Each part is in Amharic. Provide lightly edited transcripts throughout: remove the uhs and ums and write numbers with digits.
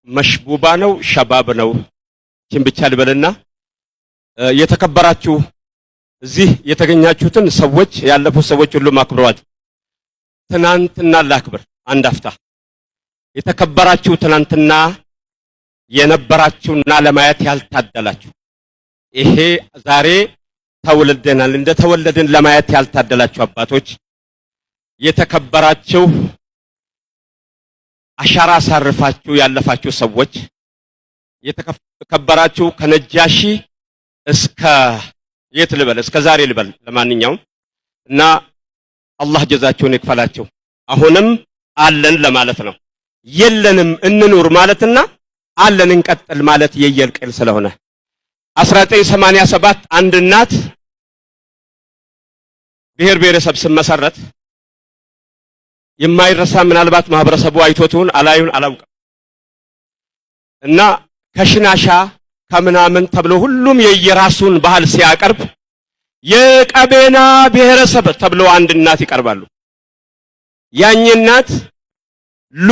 መሽቡባ ነው፣ ሸባብ ነው። ይህችን ብቻ ልበልና የተከበራችሁ እዚህ የተገኛችሁትን ሰዎች፣ ያለፉ ሰዎች ሁሉም አክብረዋል። ትናንትና ላክብር አንድ አፍታ። የተከበራችሁ፣ ትናንትና የነበራችሁና ለማየት ያልታደላችሁ፣ ይሄ ዛሬ ተወልደናል እንደ ተወለድን ለማየት ያልታደላችሁ አባቶች፣ የተከበራችሁ፣ አሻራ አሳርፋችሁ ያለፋችሁ ሰዎች፣ የተከበራችሁ ከነጃሺ እስከ የት ልበል፣ እስከ ዛሬ ልበል። ለማንኛውም እና አላህ ጀዛቸውን ይክፈላቸው። አሁንም አለን ለማለት ነው። የለንም እንኑር ማለትና አለን እንቀጥል ማለት የየቅል ስለሆነ 1987 አንድ እናት ብሔር ብሔረሰብ ስመሰረት የማይረሳ፣ ምናልባት ማህበረሰቡ አይቶት ይሁን አላዩን አላውቅም፣ እና ከሽናሻ ከምናምን ተብሎ ሁሉም የየራሱን ባህል ሲያቀርብ የቀቤና ብሔረሰብ ተብሎ አንድ እናት ይቀርባሉ። ያኝ እናት ሉ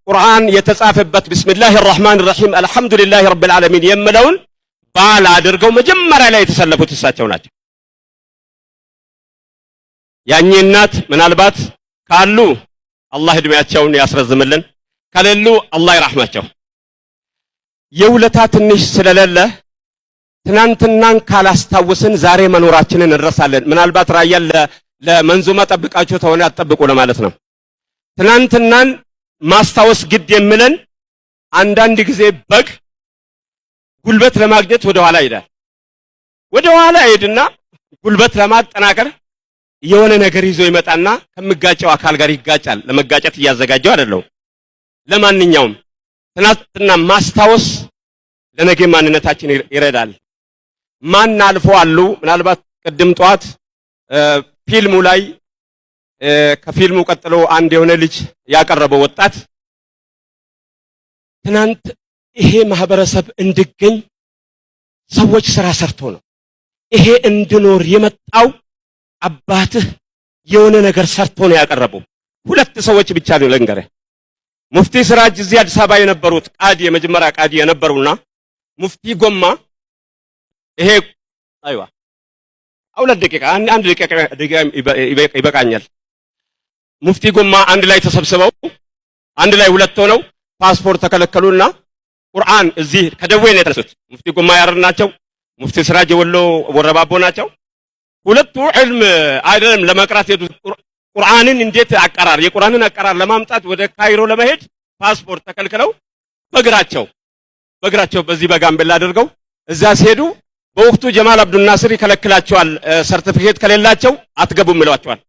ቁርአን የተጻፈበት بسم الله الرحمن الرحيم الحمد لله رب العالمين የሚለውን ባል አድርገው መጀመሪያ ላይ የተሰለፉት እሳቸው ናቸው። ያኝ እናት ምናልባት ካሉ አላህ እድሜያቸውን ያስረዝምልን፣ ከሌሉ አላህ ይራህማቸው። የውለታ ትንሽ ስለሌለ ትናንትናን ካላስታወስን ዛሬ መኖራችንን እንረሳለን። ምናልባት ራያን ለመንዙማ ጠብቃችሁ ተሆነ አትጠብቁ ለማለት ነው። ትናንትናን ማስታወስ ግድ የሚለን አንዳንድ ጊዜ በግ ጉልበት ለማግኘት ወደ ኋላ ይሄዳል። ወደ ኋላ ይሄድና ጉልበት ለማጠናከር የሆነ ነገር ይዞ ይመጣና ከሚጋጨው አካል ጋር ይጋጫል። ለመጋጨት እያዘጋጀው አይደለም። ለማንኛውም ትናንትና ማስታወስ ለነገ ማንነታችን ይረዳል። ማን አልፎ አሉ። ምናልባት ቅድም ጠዋት ፊልሙ ላይ ከፊልሙ ቀጥሎ አንድ የሆነ ልጅ ያቀረበው ወጣት ትናንት ይሄ ማህበረሰብ እንዲገኝ ሰዎች ስራ ሰርቶ ነው። ይሄ እንድኖር የመጣው አባትህ የሆነ ነገር ሰርቶ ነው ያቀረበው። ሁለት ሰዎች ብቻ ነው ልንገርህ። ሙፍቲ ስራጅ እዚህ አዲስ አበባ የነበሩት ቃዲ፣ የመጀመሪያ ቃዲ የነበሩና ሙፍቲ ጎማ ይሄ أيوه 2 ደቂቃ፣ አንድ ደቂቃ ይበቃኛል። ሙፍቲ ጎማ አንድ ላይ ተሰብስበው አንድ ላይ ሁለት ሆነው ፓስፖርት ተከለከሉና ቁርአን እዚህ ከደዌ ነው የተነሱት። ሙፍቲ ጎማ ያረር ናቸው። ሙፍቲ ስራጅ የወሎ ወረባቦ ናቸው። ሁለቱ ዕልም አይደለም ለመቅራት ሄዱ። ቁርአንን እንዴት አቀራር የቁርአንን አቀራር ለማምጣት ወደ ካይሮ ለመሄድ ፓስፖርት ተከልክለው በእግራቸው በዚህ በጋምቤላ አድርገው እዛ ሲሄዱ በወቅቱ ጀማል አብዱልናስር ይከለክላቸዋል። ሰርቲፊኬት ከሌላቸው አትገቡም ይሏቸዋል።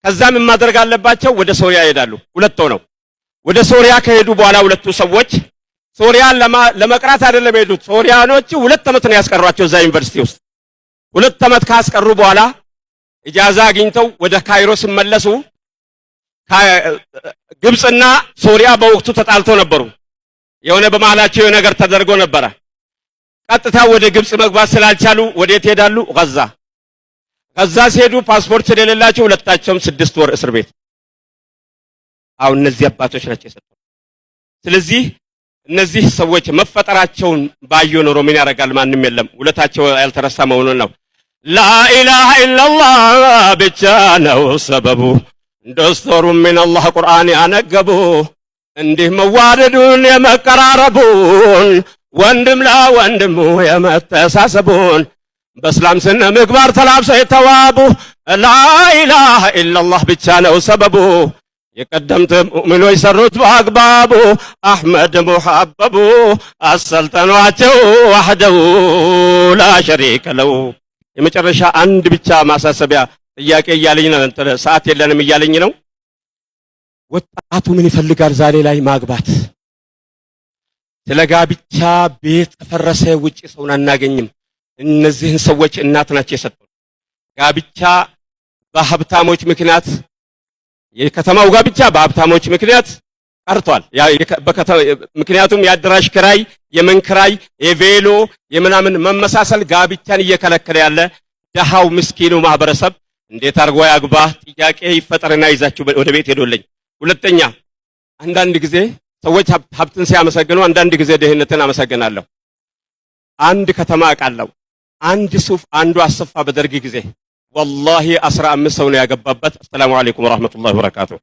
ከዛም ማድረግ አለባቸው፣ ወደ ሶሪያ ይሄዳሉ። ሁለት ሆነው ወደ ሶሪያ ከሄዱ በኋላ ሁለቱ ሰዎች ሶሪያን ለመቅራት አይደለም የሄዱት። ሶሪያኖች 2 ዓመት ነው ያስቀሯቸው እዛ ዩኒቨርሲቲ ውስጥ። 2 ዓመት ካስቀሩ በኋላ ኢጃዛ አግኝተው ወደ ካይሮ ሲመለሱ ግብፅና ሶሪያ በወቅቱ ተጣልተው ነበሩ። የሆነ በመሃላቸው የሆነ ነገር ተደርጎ ነበረ። ቀጥታ ወደ ግብፅ መግባት ስላልቻሉ ወዴት ሄዳሉ? ጋዛ። ጋዛ ሲሄዱ ፓስፖርት ስለሌላቸው ሁለታቸውም 6 ወር እስር ቤት። አሁን እነዚህ አባቶች ናቸው የሰጡት። ስለዚህ እነዚህ ሰዎች መፈጠራቸውን ባዩ ኖሮ ምን ያደርጋል? ማንም የለም። ውለታቸው ያልተረሳ መሆኑን ነው። لا إله إلا الله ብቻ ነው ሰበቡ። دستور من الله ቁርአን ያነገቡ እንዲህ መዋደዱን የመቀራረቡን ወንድም ለወንድሙ የመተሳሰቡን በእስላም ስነ ምግባር ተላብሰው የተዋቡ لا إله إلا الله ብቻ ነው ሰበቡ። የቀደምት ሙእሚኖች ሰሩት በአግባቡ አሕመድ ሙሐበቡ አሰልጠኗቸው وحده لا شريك له። የመጨረሻ አንድ ብቻ ማሳሰቢያ፣ ጥያቄ እያለኝ ነው፣ ሰዓት የለንም እያለኝ ነው። ወጣቱ ምን ይፈልጋል ዛሬ ላይ? ማግባት። ስለ ጋብቻ ቤት ከፈረሰ ውጪ ሰውን አናገኝም። እነዚህን ሰዎች እናት ናቸው የሰጡን። ጋብቻ በሀብታሞች ምክንያት፣ የከተማው ጋብቻ በሀብታሞች ምክንያት ቀርቷል። ምክንያቱም የአዳራሽ ክራይ፣ የምን ክራይ፣ የቬሎ የምናምን መመሳሰል ጋብቻን እየከለከለ ያለ ደሃው ምስኪኑ ማህበረሰብ እንዴት አድርጎ ያግባ? ጥያቄ ይፈጠርና ይዛችሁ ወደ ቤት ሄዶልኝ። ሁለተኛ አንዳንድ ጊዜ ሰዎች ሀብትን ሲያመሰግኑ አንዳንድ ጊዜ ድህነትን አመሰግናለሁ። አንድ ከተማ አውቃለሁ። አንድ ሱፍ አንዱ አሰፋ በደርግ ጊዜ፣ ወላሂ 15 ሰው ነው ያገባበት። السلام عليكم ورحمة الله وبركاته።